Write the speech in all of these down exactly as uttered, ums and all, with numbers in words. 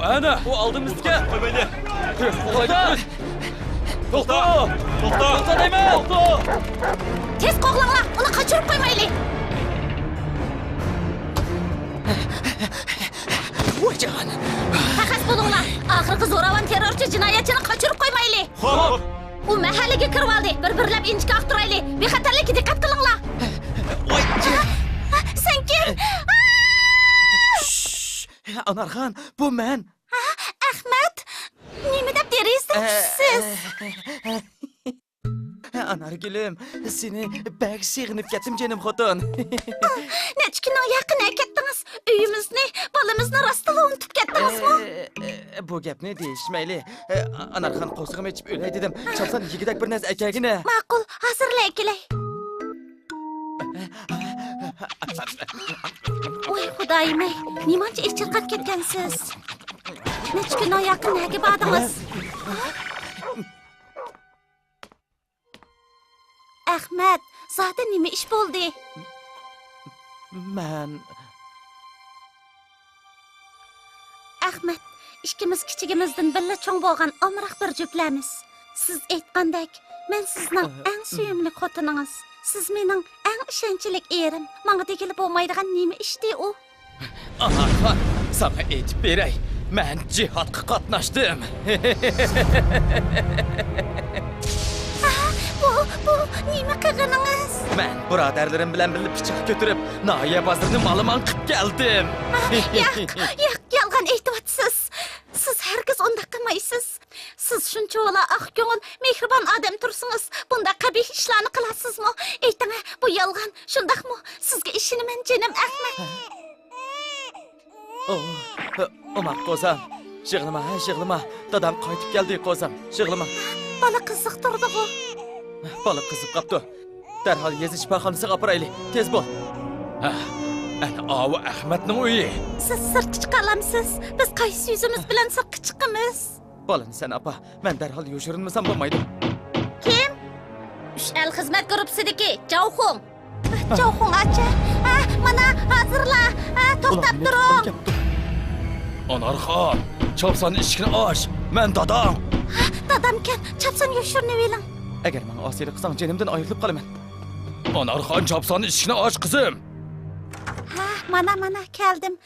ئەنە، ئۇ ئالدىمىزدىكەن. قويمايلى. توختا! توختا! توختا! توختا دەيمەن! توختا! تېز قوغلاڭلار، ئۇنى قاچۇرۇپ قويمايلى. ۋايجان! پەخەس بولۇڭلار، ئاخىرقى زوراۋان تېررورچى جىنايەتچىنى قاچۇرۇپ قويمايلى. خوپ. ئۇ مەھەللىگە كىرىۋالدى. بىر-بىرلەپ ئىنچىكە ئاختۇرايلى. بىخەتەرلىككە دىققەت قىلىڭلار. ۋاي! سەن كىم؟ ئانارخان، بۇ مەن. ئەخمەت، نېمە دەپ دېرىزىدىن چۈشىسىز؟ ئانارگۈلۈم، سېنى بەك سېغىنىپ كەتتىم، جېنىم خوتۇن. نەچچە كۈننىڭ ياقى نە كەتتىڭىز؟ ئۆيىمىزنى، بالىمىزنى راستلا ئۇنتۇپ كەتتىڭىزمۇ؟ ئە، ئە، بۇ گەپنى دېيىشمەيلى. ئە، ئانارخان قورسىقىم ئېچىپ ئۆلەي دېدىم. چاپسان يېگۈدەك بىر نەرسە ئەكەلگىنە. ماقۇل، ھازىرلا ئەكېلەي. ۋاي خۇدايىم-ئەي، نېمانچە ئېچىرقاپ كەتكەنسىز؟ نەچچە كۈننىڭ ياقى نەگە باردىڭىز؟ ئەخمەت، زادى نېمە ئىش بولدى؟ مەن. ئەخمەت، ئىككىمىز كىچىكىمىزدىن بىللە چوڭ بولغان ئامراق بىر جۈپلەرمىز. سىز ئېيتقاندەك، مەن سىزنىڭ ئەڭ سۆيۈملۈك خوتۇنىڭىز. سىز مېنىڭ ئەڭ ئىشەنچلىك ئېرىم. ماڭا دېگىلى بولمايدىغان نېمە ئىشتى ئۇ؟ ئانارخان، ساڭا ئېيتىپ بېرەي، مەن جىھادقا قاتناشتىم. ئاھ، بۇ، بۇ نېمە قىلغىنىڭىز؟ مەن بۇرادەرلىرىم بىلەن بىللە پىچاق كۆتۈرۈپ، ناھىيە بازىرىنى مالىمان قىلىپ كەلدىم. ئاھ، ياق، ياق، يالغان ئېيتىۋاتىسىز. سىز ھەرگىز ئۇنداق قىلمايسىز. سىز شۇنچىۋالا ئاق كۆڭۈل، مېھرىبان ئادەم تۇرسىڭىز، بۇنداق قەبىھ ئىشلارنى قىلارسىزمۇ؟ ئېيتىڭە، بۇ يالغان، شۇنداقمۇ؟ سىزگە ئىشىنىمەن، جېنىم ئەخمەت. ئوھ، ئوماق قوزام. يىغلىما، ھە، يىغلىما. دادام قايتىپ كەلدى، قوزام. يىغلىما. بالا قىزىق تۇردىغۇ؟ بالا قىزىپ قاپتۇ. دەرھال يېزا شىپاخانىسىغا ئاپىرايلى. تېز بول. ھە، ئەنە ئاۋۇ ئەخمەتنىڭ ئۆيى. سىز سىرتقا چىقالامسىز؟ بىز قايسى يۈزىمىز بىلەن سىرتقا چىقىمىز؟ بالىنى سەن ئاپا، مەن دەرھال يوشۇرۇنمىسام بولمايدۇ. كىم؟ ئۈچ ئەل خىزمەت گۇرۇپپىسىدىكى جاۋخۇڭ. جاۋخۇڭ ئاچا. ھە، مانا، ھازىرلا. ھە، توختاپ تۇرۇڭ. ئانارخان، چاپسان ئىشىكنى ئاچ. مەن داداڭ. ھە، دادامكەن. چاپسان يوشۇرۇنۇۋېلىڭ. ئەگەر ماڭا ئاسىيلىق قىلساڭ، جېنىمدىن ئايرىلىپ قالىمەن. ئانارخان، چاپسان ئىشىكنى ئاچ، قىزىم. ھە، مانا، مانا، كەلدىم.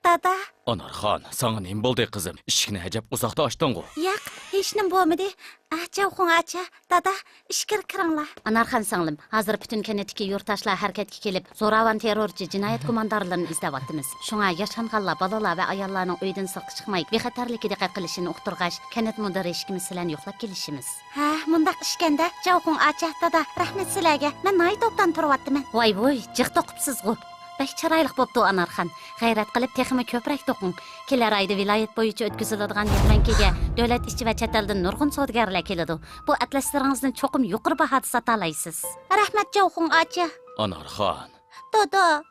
دادا. ئانارخان، ساڭا نېمە بولدى، قىزىم؟ ئىشىكنى ئەجەب ئۇزاقتا ئاچتىڭغۇ؟ ياق، ھېچنېمە بولمىدى. ئاھ، جاۋخۇڭ ئاچا، دادا، ئىچكىرى كىرىڭلار. ئانارخان سىڭلىم، ھازىر پۈتۈن كەنتتىكى يۇرتداشلار ھەرىكەتكە كېلىپ، زوراۋان تېررورچى جىنايەت گۇماندارلىرىنى ئىزدەۋاتىمىز. شۇڭا ياشانغانلار، بالىلار ۋە ئاياللارنىڭ ئۆيدىن سىرتقا چىقماي، بىخەتەرلىككە دىققەت قىلىشىنى ئۇقتۇرغاچ، كەنت مۇدىرى ئىككىمىز سىلەرنى يوقلاپ كېلىشىمىز. ھە، مۇنداق ئىكەندە، جاۋخۇڭ ئاچا، دادا، رەھمەت سىلەرگە. مەن ناھايىتى ئوبدان تۇرۇۋاتىمەن. ۋاي ۋۇي، جىق توقۇپسىزغۇ. بەك چىرايلىق بوپتۇ، ئانارخان. غەيرەت قىلىپ، تېخىمۇ كۆپرەك توقۇڭ. كېلەر ئايدا ۋىلايەت بويىچە ئۆتكۈزۈلىدىغان يەرمەنكىگە دۆلەت ئىچى ۋە چەت ئەلدىن نۇرغۇن سودىگەرلەر كېلىدۇ. بۇ ئەتلەسلىرىڭىزدىن چوقۇم يۇقىرى باھادا ساتالايسىز. رەھمەت، جاۋخۇڭ ئاچا. ئانارخان. دادا.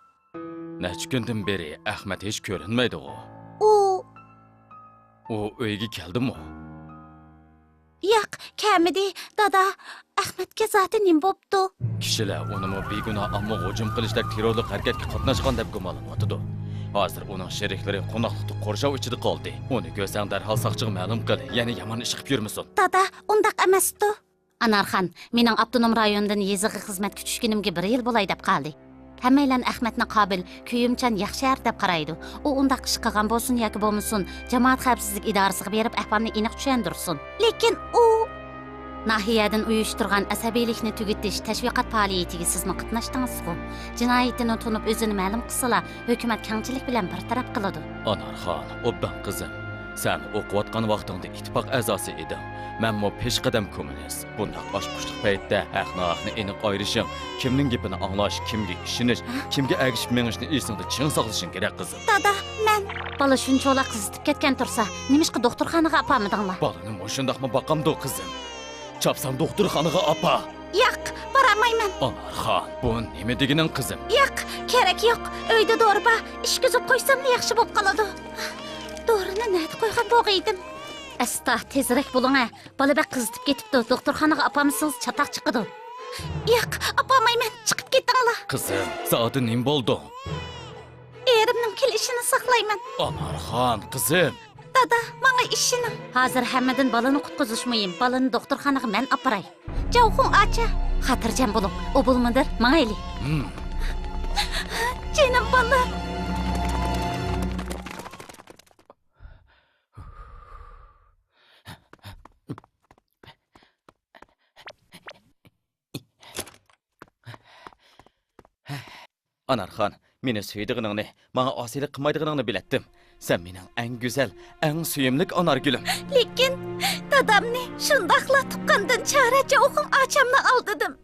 نەچچە كۈندىن بېرى ئەخمەت ھېچ كۆرۈنمەيدىغۇ؟ ئۇ. ئۇ ئۆيگە كەلدىمۇ؟ ياق، كەلمىدى، دادا. ئەخمەتكە زادى نېمە بوپتۇ؟ كىشىلەر ئۇنىمۇ بىگۇناھ ئاممىغا ھۇجۇم قىلىشتەك تېررورلۇق ھەرىكەتكە قاتناشقان دەپ گۇمانلىنىۋاتىدۇ. ھازىر ئۇنىڭ شېرىكلىرى قوناقلىقتا قورشاۋ ئىچىدە قالدى. ئۇنى كۆرسەڭ، دەرھال ساقچىغا مەلۇم قىل، يەنە يامان ئىش قىپ يۈرمىسۇن. دادا، ئۇنداق ئەمەستۇ. ئانارخان، مېنىڭ ئاپتونوم رايوندىن يېزىغا خىزمەتكە چۈشكىنىمگە بىر يىل بولاي دەپ قالدى. ھەممەيلەن ئەخمەتنى قابىل، كۆيۈمچان، ياخشى ئەر دەپ قارايدۇ. ئۇ ئۇنداق ئىش قىلغان بولسۇن ياكى بولمىسۇن، جامائەت خەۋپسىزلىك ئىدارىسىگە بېرىپ ئەھۋالنى ئېنىق چۈشەندۈرسۇن. لېكىن ئۇ. ناھىيەدىن ئۇيۇشتۇرغان ئەسەبىيلىكنى تۈگىتىش تەشۋىقات پائالىيىتىگە سىزمۇ قاتناشتىڭىزغۇ؟ جىنايەتچىنى تونۇپ ئۆزىنى مەلۇم قىلسىلا، ھۆكۈمەت كەڭچىلىك بىلەن بىر تەرەپ قىلىدۇ. ئانارخان، ئوبدان قىزىم. سەن ئوقۇۋاتقان ۋاقتىڭدا ئىتتىپاق ئەزاسى ئىدىڭ. مەنمۇ پېشقەدەم كوممۇنىست. بۇنداق ئاچقۇچلۇق پەيتتە ھەق-ناھەقنى ئېنىق ئايرىشىڭ، كىمنىڭ گېپىنى ئاڭلاش، كىمگە ئىشىنىش، كىمگە ئەگىشىپ مېڭىشنى ئېسىڭدە چىڭ ساقلىشىڭ كېرەك، قىزىم. دادا، مەن. بالا شۇنچىۋالا قىزىتىپ كەتكەن تۇرسا، نېمىشقا دوختۇرخانىغا ئاپارمىدىڭلار؟ بالىنى مۇشۇنداقمۇ باقامدۇ، قىزىم؟ چاپسان دوختۇرخانىغا ئاپار. ياق، بارالمايمەن. ئانارخان، بۇ نېمە دېگىنىڭ، قىزىم؟ ياق، كېرەك يوق. ئۆيدە دورا بار. ئىچكۈزۈپ قويساملا ياخشى بولۇپ قالىدۇ. دورىنى نەدە قويغان بولغىيدىم؟ ئەستا، تېزرەك بولۇڭە. بالا بەك قىزىتىپ كېتىپتۇ. دوختۇرخانىغا ئاپارمىسىڭىز چاتاق چىقىدۇ. ياق، ئاپارمايمەن. چىقىپ كېتىڭلار. قىزىم، زادى نېمە بولدۇڭ؟ ئېرىمنىڭ كېلىشىنى ساقلايمەن. ئانارخان، قىزىم. ئادا، ماڭا ئىشىنىڭ. ھازىر ھەممىدىن بالىنى قۇتقۇزۇش مۇھىم. بالىنى دوختۇرخانىغا مەن ئاپىراي. جاۋخۇڭ ئاچا. خاتىرجەم بولۇڭ. ئوبۇلمۇدىر، ماڭايلى. جېنىم بالام. ئانارخان، مېنى سۆيىدىغىنىڭنى، ماڭا ئاسىيلىق قىلمايدىغىنىڭنى بىلەتتىم. سەن مېنىڭ ئەڭ گۈزەل، ئەڭ سۆيۈملۈك ئانارگۈلۈم. لېكىن دادامنى، شۇنداقلا تۇغقاندىن چارە جاۋخۇڭ ئاچامنى ئالدىدىم.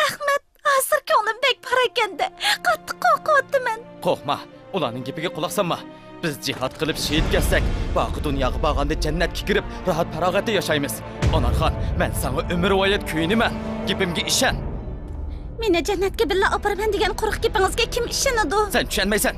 ئەخمەت، ھازىر كۆڭلۈم بەك پاراكەندە، قاتتىق قورقۇۋاتىمەن. قورقما، ئۇلارنىڭ گېپىگە قۇلاق سالما. بىز جىھاد قىلىپ شېھىت كەتسەك، باقى دۇنياغا بارغاندا جەننەتكە كىرىپ، راھەت-پاراغەتتە ياشايمىز. ئانارخان، مەن ساڭا ئۆمۈرۋايەت كۆيۈنىمەن. گېپىمگە ئىشەن. مېنى جەننەتكە بىللە ئاپىرىمەن دېگەن قۇرۇق گېپىڭىزگە كىم ئىشىنىدۇ؟ سەن چۈشەنمەيسەن.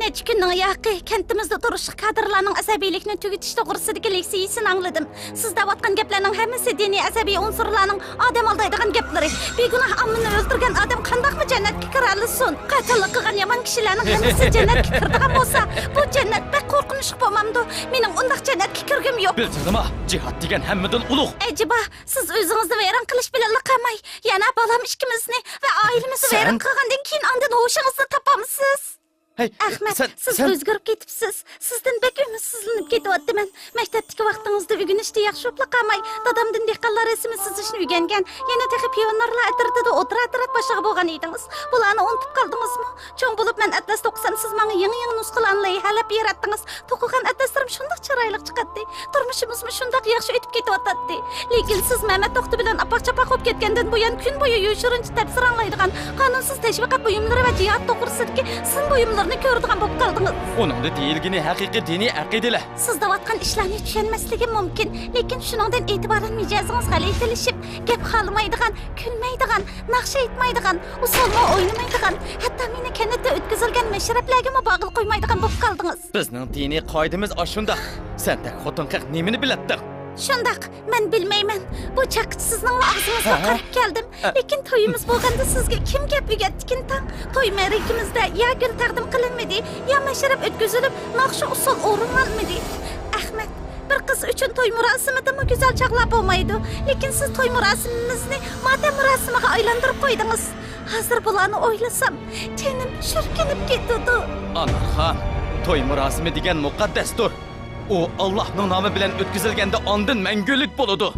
نەچچە كۈننىڭ ياقى كەنتىمىزدە تۇرۇشلۇق كادىرلارنىڭ ئەسەبىيلىكنى تۈگىتىش توغرىسىدىكى لېكسىيىسىنى ئاڭلىدىم. سىز دەۋاتقان گەپلەرنىڭ ھەممىسى دىنىي ئەسەبىي ئۇنسۇرلارنىڭ ئادەم ئالدايدىغان گەپلىرى. بىگۇناھ ئاممىنى ئۆلتۈرگەن ئادەم قانداقمۇ جەننەتكە كىرەلىسۇن؟ قاتىللىق قىلغان يامان كىشىلەرنىڭ ھەممىسى جەننەتكە كىرىدىغان بولسا، بۇ جەننەت بەك قورقۇنچلۇق بولمامدۇ؟ مېنىڭ ئۇنداق جەننەتكە كىرگۈم يوق. بىلدىڭما، جىھاد دېگەن ھەممىدىن ئۇلۇغ. ئەجەبا، سىز ئۆزىڭىزنى ۋەيران قىلىش بىلەنلا قالماي، يەنە بالام ئىككىمىزنى ۋە ئائىلىمىزنى ۋەيران قىلغاندىن كېيىن ئاندىن ھوشىڭىزنى تاپامسىز؟ ھەي، ئەخمەت، سىز ئۆزگىرىپ كېتىپسىز. سىزدىن بەك ئۈمىدسىزلىنىپ كېتىۋاتىمەن. مەكتەپتىكى ۋاقتىڭىزدا ئۆگىنىشتە ياخشى بولۇپلا قالماي، دادامدىن دېھقانلار رەسىمى سىزىشنى ئۆگەنگەن، يەنە تېخى پىيونېرلار ئەترىتىدە ئوتتۇرا ئەترەت باشلىقى بولغان ئىدىڭىز. بۇلارنى ئۇنتۇپ قالدىڭىزمۇ؟ چوڭ بولۇپ مەن ئەتلەس توقۇسام، سىز ماڭا يېڭى-يېڭى نۇسخىلارنى لايىھەلەپ بېرەتتىڭىز. توقۇغان ئەتلەسلىرىم شۇنداق چىرايلىق چىقاتتى. تۇرمۇشىمىزمۇ شۇنداق ياخشى ئۆتۈپ كېتىۋاتاتتى. لېكىن سىز مەمەت توختى بىلەن ئاپاق-چاپاق بولۇپ كەتكەندىن بۇيان كۈن بويى يوشۇرۇنچە تەپسىر ئاڭلايدىغان، قانۇنسىز تەشۋىقات بۇيۇملىرى ۋە جىھاد توغرىسىدىكى سىن بۇيۇملىرىنى كۆرىدىغان بولۇپ قالدىڭىز. ئۇنىڭدا دېيىلگىنى ھەقىقىي دىنىي ئەقىدىلەر. سىز دەۋاتقان ئىشلارنى چۈشەنمەسلىكىم مۇمكىن، لېكىن شۇنىڭدىن ئېتىبارەن مىجەزىڭىز غەلىتىلىشىپ، گەپ خالىمايدىغان، كۈلمەيدىغان، ناخشا ئېيتمايدىغان، ئۇسسۇلمۇ ئوينىمايدىغان، ھەتتا مېنى كەنتتە ئۆتكۈزۈلگەن مەشرەپلەرگىمۇ بارغىلى قويمايدىغان بولۇپ قالدىڭىز. بىزنىڭ دىنىي قائىدىمىز ئاشۇنداق. سەندەك خوتۇن قىز نېمىنى بىلەتتىڭ؟ شۇنداق، مەن بىلمەيمەن. بۇ چاغقىچە سىزنىڭلا ئاغزىڭىزغا قاراپ كەلدىم. لېكىن تويىمىز بولغاندا سىزگە كىم گەپ ئۆگەتتىكىن تاڭ؟ توي مەرىكىمىزدە يا گۈل تەقدىم قىلىنمىدى، يا مەشرەپ ئۆتكۈزۈلۈپ، ناخشا ئۇسسۇل ئورۇنلانمىدى. ئەخمەت، بىر قىز ئۈچۈن توي مۇراسىمىدىنمۇ گۈزەل چاغلار بولمايدۇ. لېكىن سىز توي مۇراسىمىمىزنى ماتەم مۇراسىمىغا ئايلاندۇرۇپ قويدىڭىز. ھازىر بۇلارنى ئويلىسام، تېنىم شۈركۈنۈپ كېتىدۇ. ئانارخان، توي مۇراسىمى دېگەن مۇقەددەستۇر. ئۇ ئاللاھنىڭ نامى بىلەن ئۆتكۈزۈلگەندە ئاندىن مەڭگۈلۈك بولىدۇ.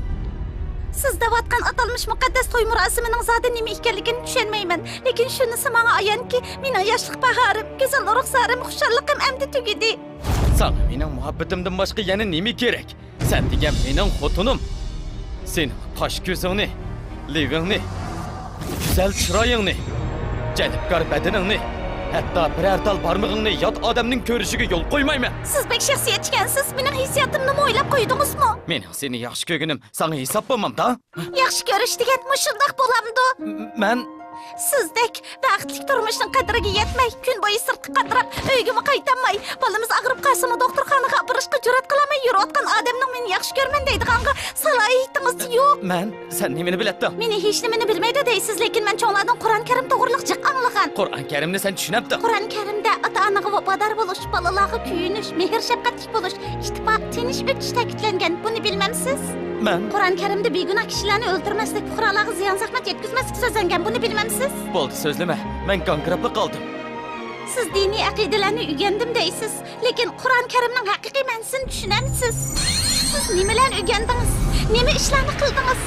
سىز دەۋاتقان ئاتالمىش مۇقەددەس توي مۇراسىمىنىڭ زادى نېمە ئىكەنلىكىنى چۈشەنمەيمەن. لېكىن شۇنىسى ماڭا ئايانكى، مېنىڭ ياشلىق باھارىم، گۈزەل رۇخسارىم، خۇشاللىقىم ئەمدى تۈگىدى. ساڭا مېنىڭ مۇھەببىتىمدىن باشقا يەنە نېمە كېرەك؟ سەن دېگەن مېنىڭ خوتۇنۇم. سېنىڭ قاش كۆزۈڭنى، لېۋىڭنى، گۈزەل چىرايىڭنى، جەلپكار بەدىنىڭنى، ھەتتا بىرەر تال بارمىقىڭنى يات ئادەمنىڭ كۆرۈشىگە يول قويمايمەن. سىز بەك شەخسىيەتچىكەنسىز، مېنىڭ ھېسسىياتىمنىمۇ ئويلاپ قويدىڭىزمۇ؟ مېنىڭ سېنى ياخشى كۆرگىنىم ساڭا ھېساب بولمامدا؟ ياخشى كۆرۈش دېگەن مۇشۇنداق بولامدۇ؟ مەن سىزدەك بەختلىك تۇرمۇشنىڭ قەدرىگە يەتمەي، كۈن بويى سىرتقا قاتراپ، ئۆيگىمۇ قايتالماي، بالىمىز ئاغرىپ قالسىمۇ دوختۇرخانىغا ئاپىرىشقا جۈرئەت قىلالماي يۈرۈۋاتقان ئادەمنىڭ مېنى ياخشى كۆرىمەن دەيدىغانغا سالاھىيىتىڭىز يوق. مەن؟ سەن نېمىنى بىلەتتىڭ؟ مېنى ھېچنېمىنى بىلمەيدۇ دەيسىز، لېكىن مەن چوڭلاردىن قۇرئان كەرىم توغرىلىق جىق ئاڭلىغان. قۇرئان كەرىمنى سەن چۈشىنەمتىڭ؟ قۇرئان كەرىمدە ئاتا-ئانىغا ۋاپادار بولۇش، بالىلارغا كۆيۈنۈش، مېھىر-شەپقەتلىك بولۇش، ئىتتىپاق، تىنچ ئۆتۈش تەكىتلەنگەن. بۇنى بىلمەمسىز؟ مەن؟ قۇرئان كەرىمدە بىگۇناھ كىشىلەرنى ئۆلتۈرمەسلىك، پۇقرالارغا زىيان-زەخمەت يەتكۈزمەسلىك سۆزلەنگەن. بۇنى بىلمەمسىز؟ بولدى، سۆزلىمە. مەن گاڭگىراپلا قالدىم. سىز دىنىي ئەقىدىلەرنى ئۆگەندىم دەيسىز، لېكىن قۇرئان كەرىمنىڭ ھەقىقىي مەنىسىنى چۈشىنەمسىز؟ سىز نېمىلەرنى ئۆگەندىڭىز؟ نېمە ئىشلارنى قىلدىڭىز؟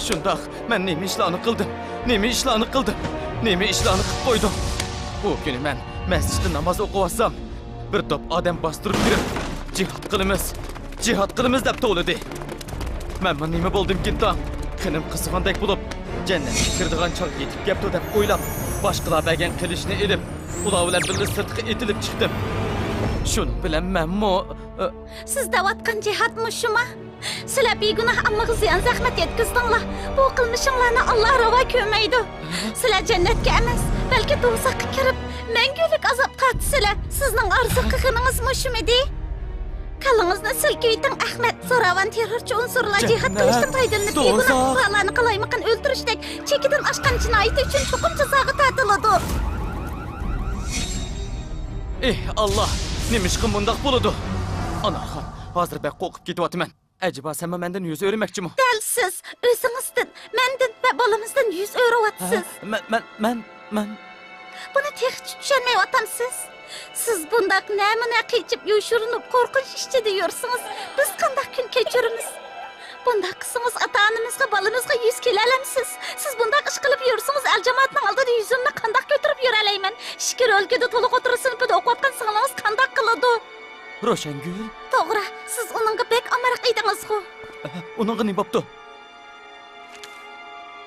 شۇنداق، مەن نېمە ئىشلارنى قىلدىم؟ نېمە ئىشلارنى قىلدىم؟ نېمە ئىشلارنى قىلىپ قويدۇم؟ ئۇ كۈنى مەن مەسچىتتە ناماز ئوقۇۋاتسام، بىر توپ ئادەم باستۇرۇپ كىرىپ، «جىھاد قىلىمىز، جىھاد قىلىمىز» دەپ توۋلىدى. مەنمۇ نېمە بولدۇمكىن تاڭ؟ قېنىم قىزىغاندەك بولۇپ، جەننەتكە كىرىدىغان چاغ يېتىپ كەپتۇ دەپ ئويلاپ، باشقىلار بەرگەن قىلىچنى ئېلىپ، ئۇلار بىلەن بىللە سىرتقا ئېتىلىپ چىقتىم. شۇنىڭ بىلەن مەنمۇ، ئە، سىز دەۋاتقان جىھاد مۇشۇما؟ سىلەر بىگۇناھ ئاممىغا زىيان-زەخمەت يەتكۈزدۈڭلار. بۇ قىلمىشىڭلارنى ئاللا راۋا كۆرمەيدۇ. سىلەر جەننەتكە ئەمەس، بەلكى دوزاخقا كىرىپ، مەڭگۈلۈك ئازاب تارتىسىلەر. سىزنىڭ ئارزۇ قىلغىنىڭىز مۇشۇمىدى؟ كاللىڭىزنى سىلكىۋېتىڭ، ئەخمەت. زوراۋان تېررورچى ئۇنسۇرلار جىھاد قىلىشتىن پايدىلىنىپ، بىگۇناھ پۇقرالارنى قالايمىقان ئۆلتۈرۈشتەك چېكىدىن ئاشقان جىنايىتى ئۈچۈن چوقۇم جازاغا تارتىلىدۇ. ئېھ، ئاللا، نېمىشقا مۇنداق بولىدۇ؟ ئانارخان، ھازىر بەك قورقۇپ كېتىۋاتىمەن. ئەجەبا سەنمۇ مەندىن يۈز ئۆرۈمەكچىمۇ؟ دەل سىز ئۆزىڭىزدىن، مەندىن ۋە بالىمىزدىن يۈز ئۆرۈۋاتىسىز. ھە؟ مەن، مەن، مەن، مەن. بۇنى تېخىچە چۈشەنمەيۋاتامسىز؟ سىز بۇنداق نەمۇنە قېچىپ، يوشۇرۇنۇپ، قورقۇنچ ئىچىدە يۈرسىڭىز، بىز قانداق كۈن كەچۈرىمىز؟ بۇنداق قىلسىڭىز، ئاتا-ئانىمىزغا، بالىمىزغا يۈز كېلەلەمسىز؟ سىز بۇنداق ئىش قىلىپ يۈرسىڭىز، ئەل-جامائەتنىڭ ئالدىدا يۈزۈمنى قانداق كۆتۈرۈپ يۈرەلەيمەن؟ ئىچكىرى ئۆلكىدە تولۇق ئوتتۇرا سىنىپىدا ئوقۇۋاتقان سىڭلىڭىز قانداق قىلىدۇ؟ روشەنگۈل؟ توغرا، سىز ئۇنىڭغا بەك ئامراق ئىدىڭىزغۇ. ئۇنىڭغا نېمە بوپتۇ؟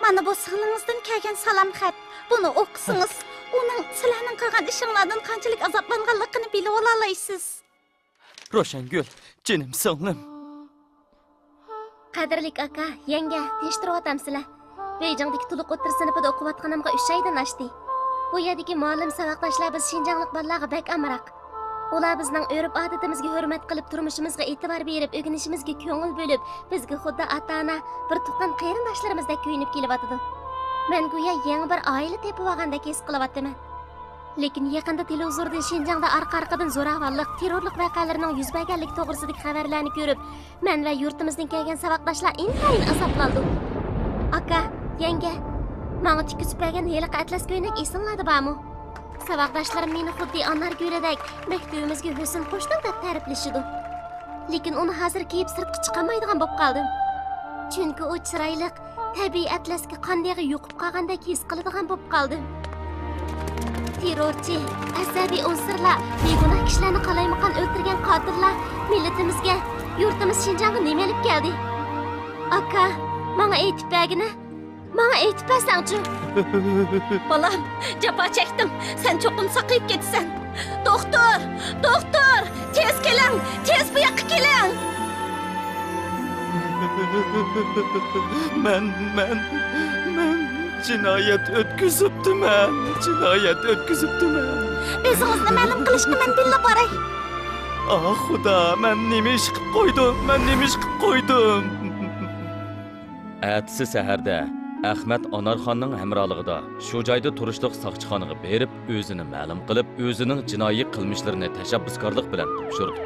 مانا بۇ سىڭلىڭىزدىن كەلگەن سالام خەت. بۇنى ئوقۇسىڭىز، ئۇنىڭ سىلەرنىڭ قىلغان ئىشىڭلاردىن قانچىلىك ئازابلانغانلىقىنى بىلىۋالالايسىز. روشەنگۈل، جېنىم سىڭلىم. قەدىرلىك ئاكا، يەڭگە، تىنچ تۇرۇۋاتامسىلەر؟ بېيجىڭدىكى تولۇق ئوتتۇرا سىنىپىدا ئوقۇۋاتقىنىمغا ئۈچ ئايدىن ئاشتى. بۇ يەردىكى مۇئەللىم، ساۋاقداشلار بىز شىنجاڭلىق بالىلارغا بەك ئامراق. ئۇلار بىزنىڭ ئۆرپ-ئادىتىمىزگە ھۆرمەت قىلىپ، تۇرمۇشىمىزغا ئېتىبار بېرىپ، ئۆگىنىشىمىزگە كۆڭۈل بۆلۈپ، بىزگە خۇددى ئاتا-ئانا، بىر تۇغقان قېرىنداشلىرىمىزدەك كۆيۈنۈپ كېلىۋاتىدۇ. مەن گويا يېڭى بىر ئائىلە تېپىۋالغاندەك ھېس قىلىۋاتىمەن. لېكىن يېقىندا تېلېۋىزوردىن شىنجاڭدا ئارقا-ئارقىدىن زوراۋانلىق، تېررورلۇق ۋەقەلىرىنىڭ يۈز بەرگەنلىكى توغرىسىدىكى خەۋەرلەرنى كۆرۈپ، مەن ۋە يۇرتىمىزدىن كەلگەن ساۋاقداشلار ئىنتايىن ئازابلاندۇق. ئاكا، يەڭگە، ماڭا تىككۈزۈپ بەرگەن ھېلىقى ئەتلەس كۆينەك ئېسىڭلاردا بارمۇ؟ ساۋاقداشلىرىم مېنى خۇددى ئانارگۈلىدەك، مەكتىۋىمىزگە ھۆسن قوشتۇڭ دەپ تەرىپلىشىدۇ. لېكىن ئۇنى ھازىر كىيىپ سىرتقا چىقالمايدىغان بولۇپ قالدىم. چۈنكى ئۇ چىرايلىق، تەبىئىي ئەتلەسكە قان دېغى يۇقۇپ قالغاندەك ھېس قىلىدىغان بولۇپ قالدىم. تېررورچى، ئەسەبىي ئۇنسۇرلار، بىگۇناھ كىشىلەرنى قالايمىقان ئۆلتۈرگەن قاتىللار مىللىتىمىزگە، يۇرتىمىز شىنجاڭغا نېمە ئېلىپ كەلدى؟ ئاكا، ماڭا ئېيتىپ بەرگىنە. ماڭا ئېيتىپ بەرسەڭچۇ. بالام، جاپا چەكتىڭ. سەن چوقۇم ساقىيىپ كېتىسەن. دوختۇر! دوختۇر! تېز كېلىڭ! تېز بۇ ياققا كېلىڭ! مەن، مەن، مەن جىنايەت ئۆتكۈزۈپتىمەن. جىنايەت ئۆتكۈزۈپتىمەن. ئۆزىڭىزنى مەلۇم قىلىشقا مەن بىللە باراي. ئاھ، خۇدا، مەن نېمە ئىش قىلىپ قويدۇم؟ مەن نېمە ئىش قىلىپ قويدۇم؟ ئەتىسى سەھەردە ئەخمەت ئانارخاننىڭ ھەمراھلىقىدا شۇ جايدا تۇرۇشلۇق ساقچىخانىغا بېرىپ، ئۆزىنى مەلۇم قىلىپ، ئۆزىنىڭ جىنايى قىلمىشلىرىنى تەشەببۇسكارلىق بىلەن تاپشۇردى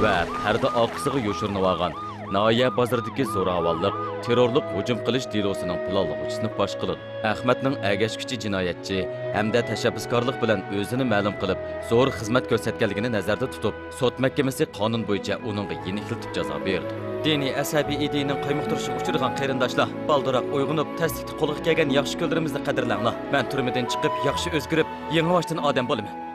ۋە پەردە ئارقىسىغا يوشۇرۇنۇۋالغان ناھىيە بازىرىدىكى زوراۋانلىق، تېررورلۇق ھۇجۇم قىلىش دېلوسىنىڭ پىلانلىغۇچىسىنى باش قىلىدۇ. ئەخمەتنىڭ ئەگەشكۈچى جىنايەتچى ھەمدە تەشەببۇسكارلىق بىلەن ئۆزىنى مەلۇم قىلىپ، زور خىزمەت كۆرسەتكەنلىكىنى نەزەردە تۇتۇپ، سوت مەھكىمىسى قانۇن بويىچە ئۇنىڭغا يېنىكلىتىپ جازا بېرىدۇ. دىنىي ئەسەبىي ئىدىيىنىڭ قايمۇقتۇرۇشىغا ئۇچرىغان قېرىنداشلار، بالدۇرراق ئويغىنىپ، تەسلىكتە قولغا كەلگەن ياخشى كۈنلىرىمىزنى قەدىرلەڭلار. مەن تۈرمىدىن چىقىپ، ياخشى ئۆزگىرىپ، يېڭىباشتىن ئادەم بولىمەن.